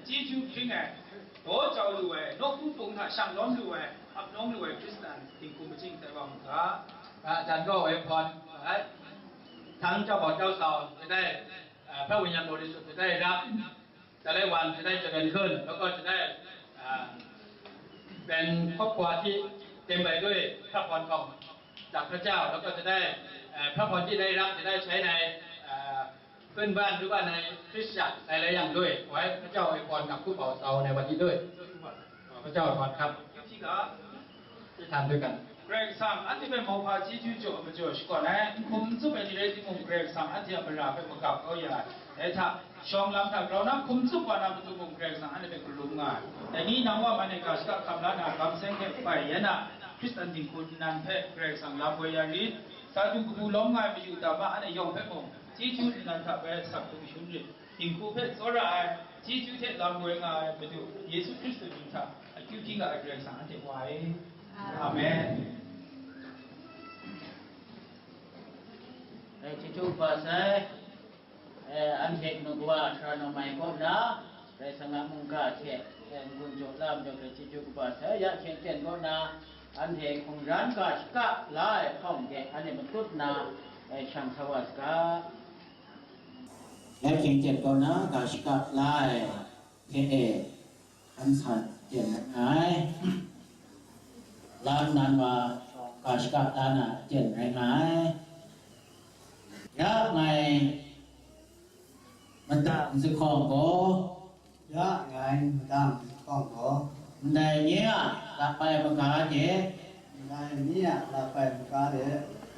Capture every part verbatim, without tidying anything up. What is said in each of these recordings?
Chyeju hpring ai, daw jau lu ai, nawku pung hta shang lawm lu ai, ap nawng lu ai Hkristan dinghku majing tai wa mu ga. อาจารย์ก็อวยพร ทั้งเจ้าบ่าวเจ้าสาวจะได้เอ่อพระวิญญาณบริสุทธิ์จะได้รับ จะได้วันจะได้เจริญขึ้น แล้วก็จะได้เอ่อเป็นครอบครัวที่เต็มไปด้วยพระพรของจากพระเจ้า แล้วก็จะได้เอ่อพระพรที่ได้รับจะได้ใช้ในเอ่อเพื่อนบ้านหรือว่าในคริสตจักรหลายๆอย่างด้วย ขอให้พระเจ้าอวยพรกับคู่บ่าวสาวในวันนี้ด้วย ขอพระเจ้าอวยพรครับ ที่ถามด้วยกัน Karai Kasang, anhte hpe mauhpa chyeju jaw majaw shakawn ai, n hkum n tsup ai ni rai timung, Karai Kasang anhte a mara hpe magap kau ya ai. Dai hta, shawng lam hta grau na hkum n tsup wa na matu mung, Karai Kasang anhte hpe galum nga ai. Dai ni nang wa man e ga shaka hkam la na, gam seng hte bai yan na, Hkristan dinghku nnan hpe Karai Kasang lam woi ya rit. Sa du kabu lawm nga ai mayu dama anhte yawng hpe mung, chyeju nnan hta bai sak htung shun rit. Dinghku hpe tsawra ai, chyeju hte lam woi nga ai Madu Yesu Hkristu mying hta, akyu hpyi nga ai Karai Kasang anhte wa e. Amen. Dai chyeju kaba sai, eh, anhte kanu kawa sara nawng mai kaw na, Karai Kasang a mungga hte, eh, n-gun jaw lam jaw hte chyeju kaba sai, ya hkying ten kaw na, anhte hkungran ga shaka la ai hpawng de, anhte matut na, eh, shang sa wa saga. Ya hkying ten kaw na, ga shaka la ai hte e, An san jen rai nga ai. Lam nan wa ga shaka da na jen rai nga ai. Ya ngai madang zahkawng gaw, ya ngai madang zahkawng gaw, ndai nye a lapai maga de, ndai nye a lapai maga de,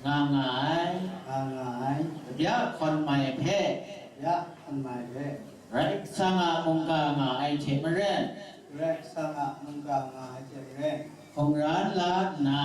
nga nga ai, nga nga ai, bya hkawn mai hpe, bya hkawn mai hpe, Karai Kasang a mungga nga ai hte maren, Karai Kasang a mungga nga ai hte maren, hkungran la nna,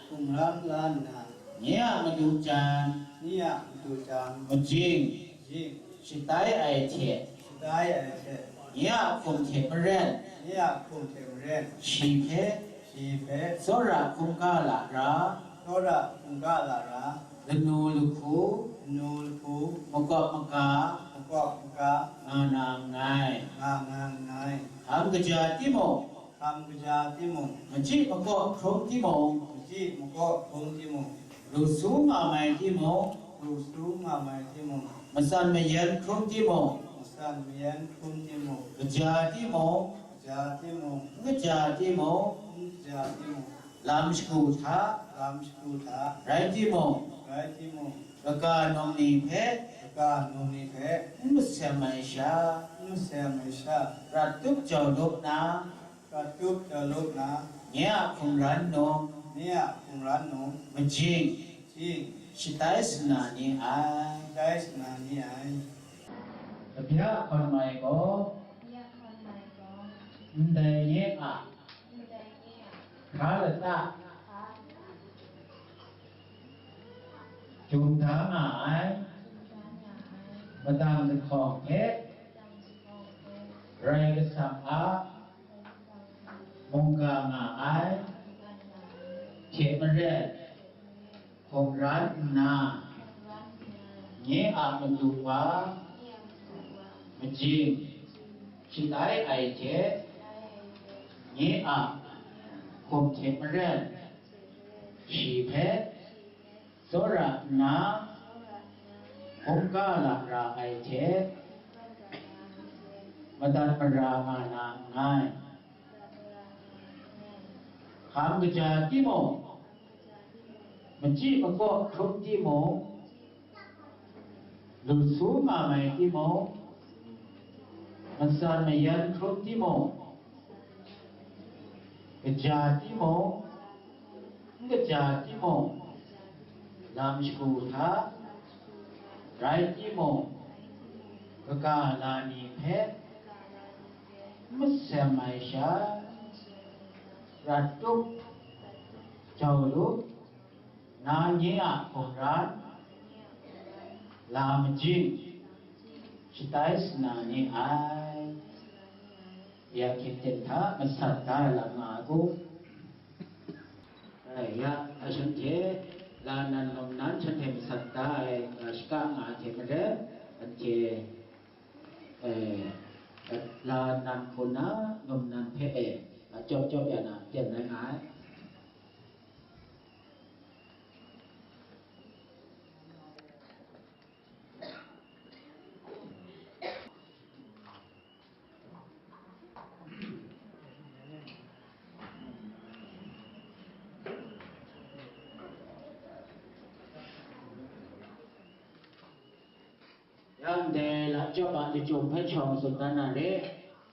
hkungran la nna, nye a madu jan, nye a madu jan, majing, majing, shatai ai hte, shatai ai hte, nye a hkum hte maren, nye a hkum hte maren, shi hpe, shi hpe, tsawra hkungga lara, tsawra hkungga lara, lanu lahku, lanu lahku, makawp maga, makawp maga, nga na nngai, nga na nngai. Hkam kaja timung, hkam kaja timung, machyi makaw hkrum timung, machyi makaw hkrum timung, lu su nga mai timung, lu su nga mai timung, matsan mayan hkrum timung, matsan mayan hkrum timung, kaja timung, kaja timung, n kaja timung, n kaja timung, lam shagu hta, lam shagu hta, rai timung, rai timung, kaga nawng ni hpe, kaga nawng ni hpe, n masem ai sha, n masem ai sha, rat tup jau lup na, rat tup jau lup na, nye a hkungran num, nye a hkungran num, majing, majing, shatai sana ni ai, shatai sana ni ai. Kabya hkawn mai gaw, kabya hkawn mai gaw, ndai nye a, ndai nye a, hkra lata, hkra lata, jum da nga ai, jum da nga ai, madang zahkawng hpe, madang zahkawng hpe, Karai Kasang a, Karai Kasang a, mungga nga ai, mungga nga ai, hte maren, hte maren, hkungran nna, nye a matu wa, majing, shatai ai hte, nye a hkum hte maren, shi hpe tsawra nna, hkungga lara ai hte, madat mara nga na nngai. Hkam kaja timung, machyi makaw hkrum timung, lu su nga mai timung, matsan mayan hkrum timung, kaja timung, n kaja timung, lam shagu hta, rai timung, kaga la ni hpe, n masem ai sha, rat tup, jau lup, na nye a hkungran, la majing, shatai sana ni ai. Ya hkying ten hta masat da ai lam nga ai ku. Ai, ya, ashanhte, la nan lawm nan shanhte masat da ai, a, shaka nga ai hte maren, anhte, eh, la nnan hku nna, num nnan hpe e, a, chyawp chyawp ya na, ten rai nga ai. Ya ndai lachyawp a lachyum hpe shawng tsun dan na re.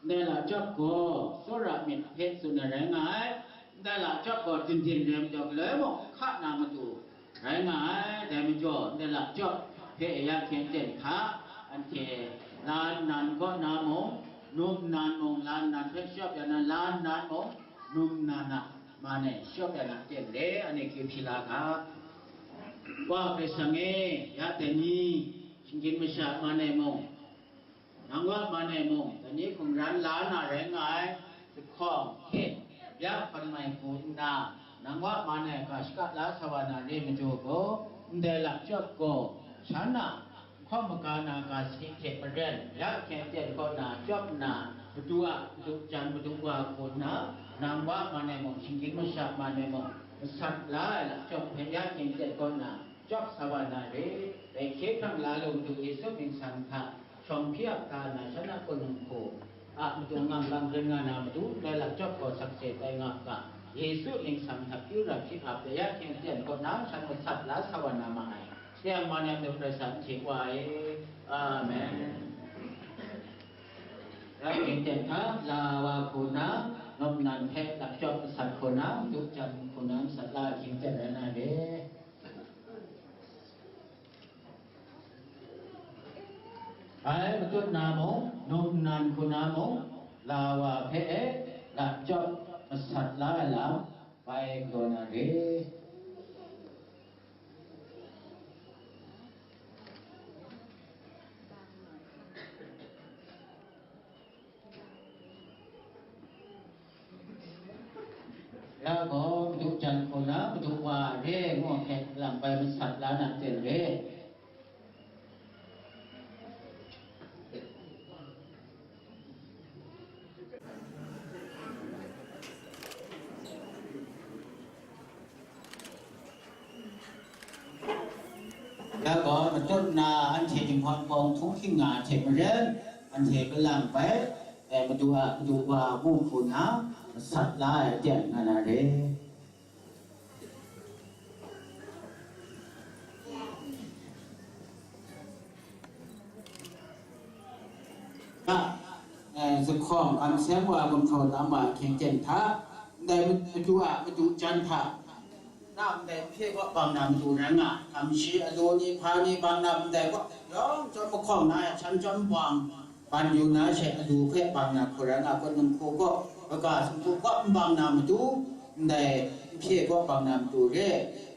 Ndai lachyawp gaw tsawra myit hpe tsun ai rai nga ai. Ndai lachyawp gaw jindin rai majaw, galoi mung hka na matu rai nga ai. Dai majaw, ndai lachyawp hpe ya hkyen ten hta, anhte la nnan kaw na mung, num nnan mung, la nnan hpe shawp ya na, la nnan mung, num nnan a man e shawp ya na ten re, anhte kyu hpyi la ga. Wa Karai Kasang e, ya dai ni, shinggyim masha man e mung, nang wa man e mung, dai ni hkungran la na rai nga ai, zuphkawng hte byak hpan mai hku nna, nang wa man e ga shaka la sa wa na re majaw gaw, ndai lachyawp gaw, shan a, Hkawm maga na ga sani hte maren, ya hkyen ten kaw na chyawp nna, madu a madu jan madu wa hku nna, nang wa man ai mung, shinggyim masha man ai mung, masat la ai lachyawp hpe ya hkyen ten kaw na, chyawp sa wa na re. Dai hkye hkrang la lu Madu Yesu mying san hta, shawng hpyi ap ga na shan a hpung hku a matu ngang gang ring nga na matu, dai lachyawp gaw sakse tai nga u ga, Yesu mying san hta pyi rap hpyi ap ai ya hkyen ten kaw na, shan masat la sa wa na ma ai. Seng man ai matu Karai Kasang hte wa e. Amen. Rai nten hta, la wa hku na, num nnan hpe lachyawp masat hku na, madu jan hku na, masat la ai hkying ten rai na re. Ai matut na mung, num nnan hku na mung, la wa hpe e lachyawp masat la ai lam, bai galaw na re. Ya gaw, madu jan hku na, madu wa re ngu hpe lam bai masat la na ten re. Ya gaw, matut na anhte jinghpaw pawng htung hkying nga hte maren, anhte kalang bai, e, madu a, madu wa mu hku na, masat la ai aten nga na re. Hta, eh, zuphkawng, kamsham wa, gumhpraw tam wa, hkying ten hta, ndai madu a madu jan hta, na ndai hpe kaw bang na madu rai nga, kamshi alu ni, hpa ni, bang na ndai kaw, yawng chyawm mahkawng na, shan chyawm bang, ban yu na she alu hpe bang na hku rai nga, kun dinghku kaw, kaga sumpu kaw n bang na matu, ndai n hpye kaw bang na matu re.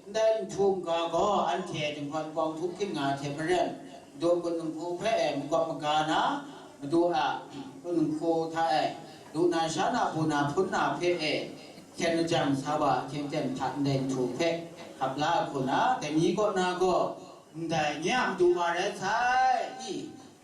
Ndai nhtum ga gaw anhte jinghpaw pawng htung hkying nga hte maren, madu kun dinghku hpe e makawp maga na, madu a kun dinghku hta e, lu na sha na, bu na hpun na hpe e, hkyen lajang sa wa, hkying ten hta ndai nhtum hpe hkap la ai hku na, dai ni kaw na gaw, ndai nye a madu wa rai sai i,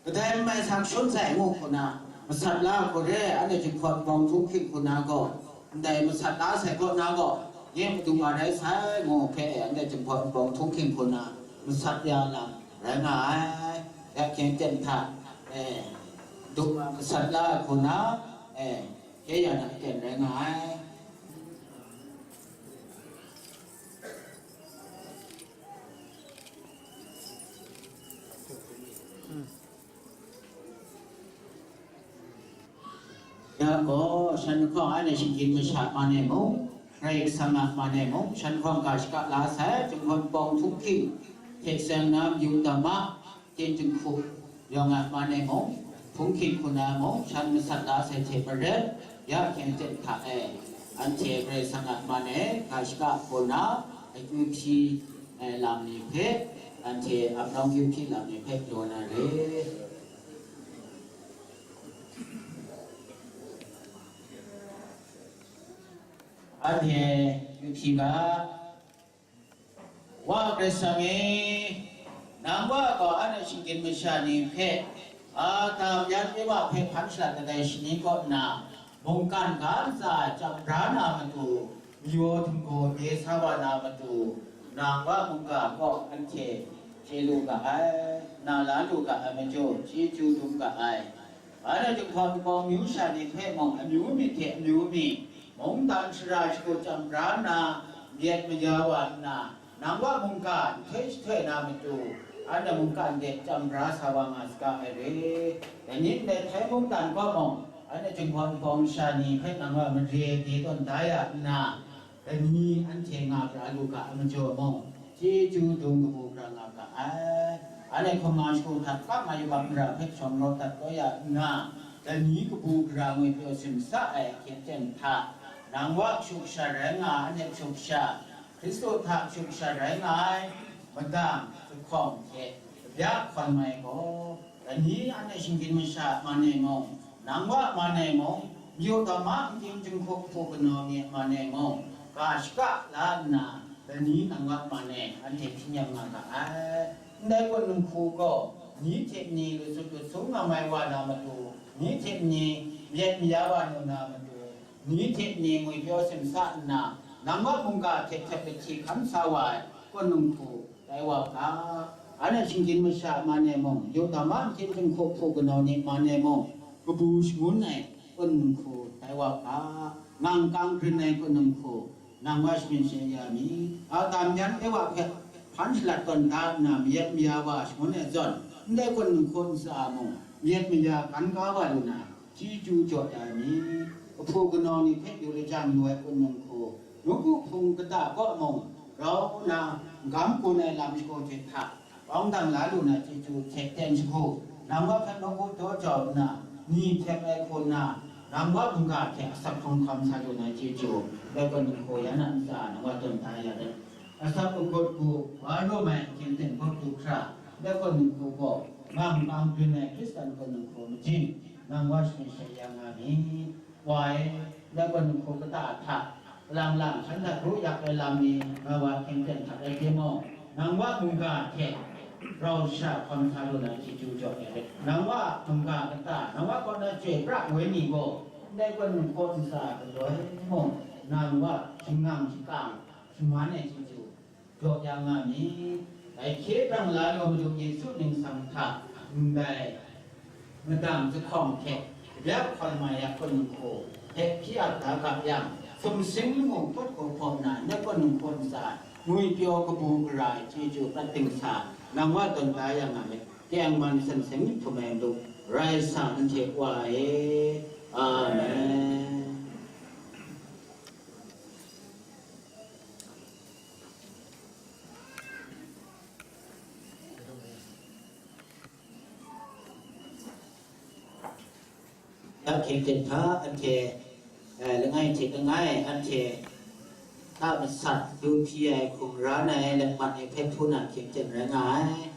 kadai n mai sa shun sai ngu hku na, masat la ai hku re, anhte jinghpaw pawng htung hkying hku na gaw, ndai masat la sai kaw na gaw, nye madu wa rai sai ngu hpe, anhte jinghpaw pawng htung hkying hku na, masat ya lam rai nga ai. Ya hkying ten hta, e, madu wa masat la ai hku na, e, kye ya na aten rai nga ai. Ya gaw, shan lahkawng anhte shinggyim masha man e mung, Karai Kasang a man e mung, shan lahkawng ga shaka la sai, jinghpaw pawng htung hkying, hte seng na mayu dama, Ten jinghku yawng a man e mung, hpung hkying hku na mung, shan masat la sai hte maren, ya hkying ten hta e, anhte Karai Kasang a man e ga shaka hku na, akyu hpyi ai lam ni hpe, anhte ap nawng kyu hpyi lam ni hpe galaw na re. Anhte kyu hpyi ga. Wa Karai Kasang e, nang wa gaw anhte shinggyim masha ni hpe Adam yan Ewa hpe hpan shalat kadai shani kaw nna, mungkan ga ntsa ai chyam bra na matu, mayaw htinggaw de sa wa na matu, nang wa mungga kaw anhte chye lu ga ai, na la lu ga ai majaw, chyeju dum ga ai. Anhte Jinghpaw Wunpawng amyu sha ni hpe mung, amyu myit hte amyu mi, mungdan shara shagu chyam bra nna, myit maya wa nna, nang wa mungga nhtoi jahtoi na matu, anhte mungkan de chyam bra sa wa nga saga ai re. Dai ni ndai Htai mungdan kaw mung, anhte Jinghpaw Wunpawng sha ni hpe nang wa mare de tawn da ya nna, dai ni anhte nga pra lu ga ai majaw mung, chyeju dum kabu gara nga ga ai. Anhte hkawm nga shagu hta kap nga yubak mara hpe shawng rawt dat kau ya nna, dai ni kabu gara ngwi pyaw simsa ai hkyen ten hta, nang wa kashu kasha rai nga ai, anhte kashu kasha, Hkristu hta kashu kasha rai nga ai, madang, zuphpawng hte, kabya hkawn mai gaw, dai ni anhte shinggyim masha man e mung, nang wa man e mung, mayu dama n-gyim jinghku hpu kanaw ni man e mung, ga shaka la nna, dai ni nang wa man e, anhte hpyi nem nga ga ai. Ndai kun nhku gaw, ni hte ni lusut lusung nga mai wa na matu, ni hte ni myit maya wa nu na matu, ni hte ni ngwi pyaw simsa nna, nang wa mungga hte htet lahti hkan sa wa ai kun nhku, tai wa ga. Anhte shinggyim masha man e mung, yawdama nhkyem jinghku hpu kanaw ni man e mung, kabu shangun ai kun nhku, tai wa ga. Ngang kang grin ai kun nhku, nang wa sharin sha ya mi. Adam yan Ewa hpe hpan shalat tawn da nna, mayat maya wa shangun ai zawn, ndai kun nhku ntsa mung, mayat maya kan ga wa lu na, chyeju jaw ya ai mi. Kahpu kanaw ni hpe yu lajang yu ai kun nhku, nawku hpung kata kaw mung, grau nna, n-gam gun ai lam shagu hte hta, bawng dang la lu na chyeju hte ten shagu, nang wa hpe nawku daw jau nna, ni hte rai hku nna, nang wa mungga hte asak hkrung hkawm sa lu na chyeju, dai kun nhku ya na ntsa nang wa tawn da ya let, asak agut hku, wa rum ai hkyen ten hkawt du hkra, dai kun nhku gaw, ngang kang byin ai Hkristan kun nhku majing, nang wa sharin sha ya nga mi. Wa e, dai kun nhku kata hta, lang lang shan hta ru yak ai lam ni, nga wa hkying ten hta rai timung, nang wa mungga hte rau sha hkawm sa lu na chyeju jaw ai rai. Nang wa mungga kata, nang wa kaw na chyoi pra woi ni gaw, ndai kun nhku ntsa galoi mung, nang wa shangang shakang shaman ai chyeju jaw ya nga mi. Dai hkye hkrang la law Madu Yesu ningsang hta ndai madang zuphpawng hte kabya hkawn mai ya kun nhku hpe hpyi ap da ga yang, sumsing lamu hpawt hkaw hkaw nna, ndai kun nhku ntsa ngwi pyaw kabu gara ai chyeju prat dingsa nang wa tawn da ya nga let, teng man san seng htum ai Madu, Karai Kasang anhte Wa e. Amen. Yak hkying ten hta anhte, eh, langai hte langai anhte hta masat, du hpyi ai, hkum ran ai, lat mat ai hpe hpun ai hkying ten rai nga ai.